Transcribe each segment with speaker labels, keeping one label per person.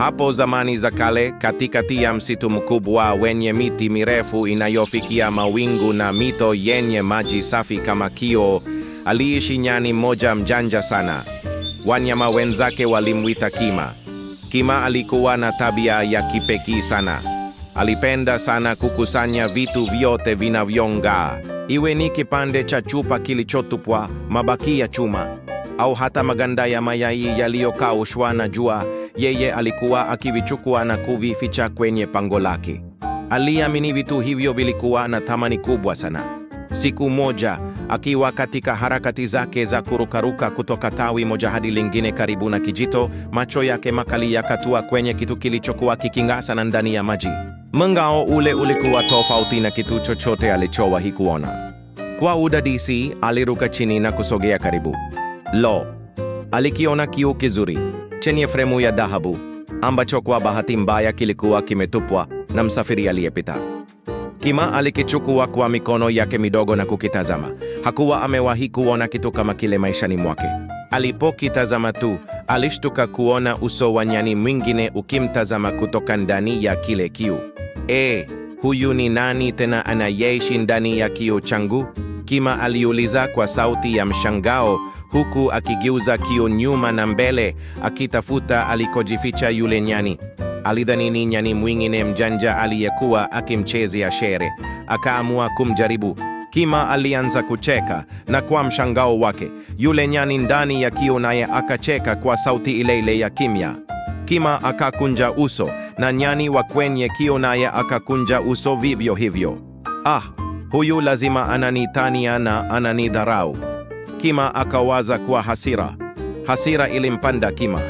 Speaker 1: Hapo zamani za kale, katikati ya msitu mkubwa wenye miti mirefu inayofikia mawingu na mito yenye maji safi kama kioo, aliishi nyani mmoja mjanja sana. Wanyama wenzake walimwita Kima. Kima alikuwa na tabia ya kipekee sana. Alipenda sana kukusanya vitu vyote vinavyong'aa, iwe ni kipande cha chupa kilichotupwa, mabaki ya chuma, au hata maganda ya mayai yaliyokaushwa na jua. Yeye alikuwa akivichukua na kuvificha kwenye pango lake. Aliamini vitu hivyo vilikuwa na thamani kubwa sana. Siku moja, akiwa katika harakati zake za kurukaruka kutoka tawi moja hadi lingine karibu na kijito, macho yake makali yakatua kwenye kitu kilichokuwa kiking'aa sana ndani ya maji. Mng'ao ule ulikuwa tofauti na kitu chochote alichowahi kuona. Kwa udadisi, aliruka chini na kusogea karibu. Lo, alikiona kioo kizuri chenye fremu ya dhahabu ambacho kwa bahati mbaya kilikuwa kimetupwa na msafiri aliyepita. Kima alikichukua kwa mikono yake midogo na kukitazama. Hakuwa amewahi kuona kitu kama kile maishani mwake. Alipokitazama tu, alishtuka kuona uso wa nyani mwingine ukimtazama kutoka ndani ya kile kioo. Huyu ni nani tena anayeishi ndani ya kioo changu? Kima aliuliza kwa sauti ya mshangao, huku akigeuza kioo nyuma na mbele, akitafuta alikojificha yule nyani. Alidhani ni nyani mwingine mjanja aliyekuwa akimchezea shere. Akaamua kumjaribu. Kima alianza kucheka, na kwa mshangao wake, yule nyani ndani ya kioo naye akacheka kwa sauti ile ile ya kimya. Kima akakunja uso, na nyani wa kwenye kioo naye akakunja uso vivyo hivyo. Ah, huyu lazima ananitania na ananidharau, Kima akawaza kwa hasira. Hasira ilimpanda Kima.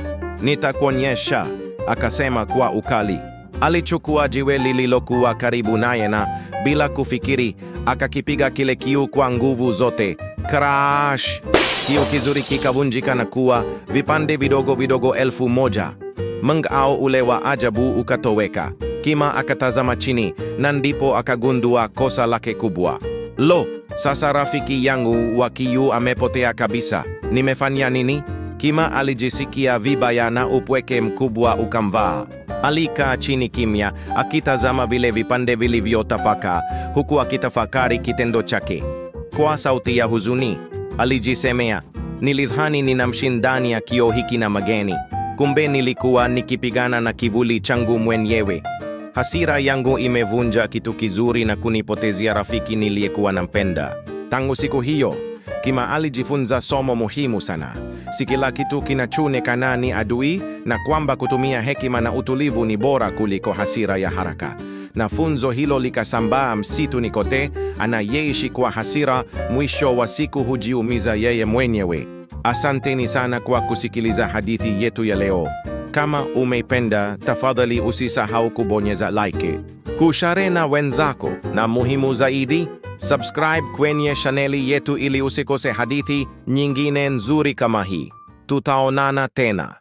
Speaker 1: Nitakuonyesha, akasema kwa ukali. Alichukua jiwe lililokuwa karibu naye na bila kufikiri akakipiga kile kioo kwa nguvu zote. Crash! Kioo kizuri kikavunjika na kuwa vipande vidogo vidogo 1000. Mng'ao ule wa ajabu ukatoweka. Kima akatazama chini na ndipo akagundua kosa lake kubwa. Lo, sasa rafiki yangu wa kioo amepotea kabisa. Nimefanya nini? Kima alijisikia vibaya na upweke mkubwa ukamvaa. Alikaa chini kimya, akitazama vile vipande vilivyotapaka, huku akitafakari kitendo chake. Kwa sauti ya huzuni, alijisemea, nilidhani ninamshindania ya kioo hiki na mageni. Kumbe nilikuwa nikipigana na kivuli changu mwenyewe. Hasira yangu imevunja kitu kizuri na kunipotezea rafiki niliyekuwa nampenda. Tangu siku hiyo, Kima alijifunza somo muhimu sana. Si kila kitu kinachoonekana ni adui, na kwamba kutumia hekima na utulivu ni bora kuliko hasira ya haraka. Na funzo hilo likasambaa msituni kote. Anayeishi kwa hasira, mwisho wa siku hujiumiza yeye mwenyewe. Asanteni sana kwa kusikiliza hadithi yetu ya leo. Kama umeipenda, tafadhali usisahau kubonyeza like, kushare na wenzako, na muhimu zaidi, subscribe kwenye chaneli yetu ili usikose hadithi nyingine nzuri kama hii. Tutaonana tena.